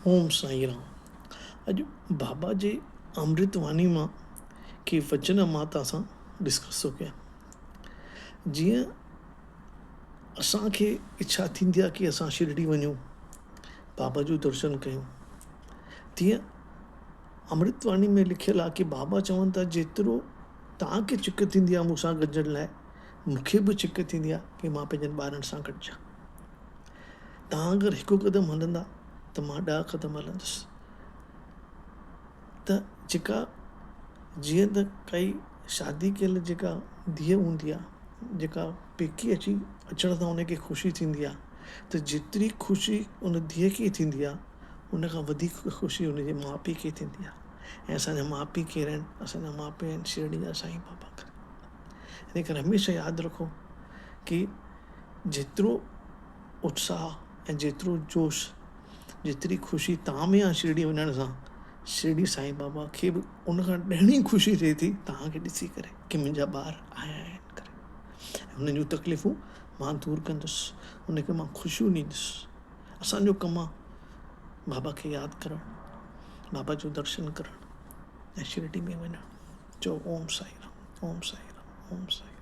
اوم سائين رام اڄ بابا جي امرت واني مان ڪي وچن مان توهان سان ڊسڪس ٿو ڪيان جيئن اسان کي اڇا ٿيندي آهي ڪي اسان شرڊي وڃون بابا جو درشن ڪيون تيئن امرت واني ۾ لکيل آهي ڪي بابا چون ٿا جيترو توهان کي چڪ ٿيندي آهي مون سان گڏجڻ لاء مون کي به چڪ ٿيندي آهي ڪي مان پنهنجن ٻارن سان گڏجان توهان اگر هڪ قدم هلندا ته مان ڏهه قدم هلندس ته جيڪا جيئن ته ڪائي شادي ڪيل جيڪا ڌيء هوندي آهي جيڪا پيڪي اچي اچڻ سان ان کي خوشي ٿيندي آهي ته جيتري خوشي ان ڌيء کي ٿيندي آهي ان کان وڌيڪ خوشي ان جي ماء پيء کي ٿيندي آهي ۽ اسان جا ماء پيء ڪير آهن اسان جا ماء پيء آهن شرڊي جا سائين بابا ان ڪري هميشه ياد رکو ڪي جيترو اتساهه ۽ جيترو جوش جيتري خوشي توهان ۾ آهي شرڊي وڃڻ سان شرڊي سائين بابا کي به ان کان ڏهڻي خوشي ٿئي ٿي توهان کي ڏسي ڪري ڪي منهنجا ٻار آيا آهن ڪري ۽ انهن جون تڪليفون مان دور ڪندس ان کي مان خوشيون ڏيندس اسان جو ڪم آهي بابا کي ياد ڪرڻ بابا جو درشن ڪرڻ ۽ شرڊي ۾ وڃڻ چئو اوم سائين رام اوم سائين رام اوم سائين رام.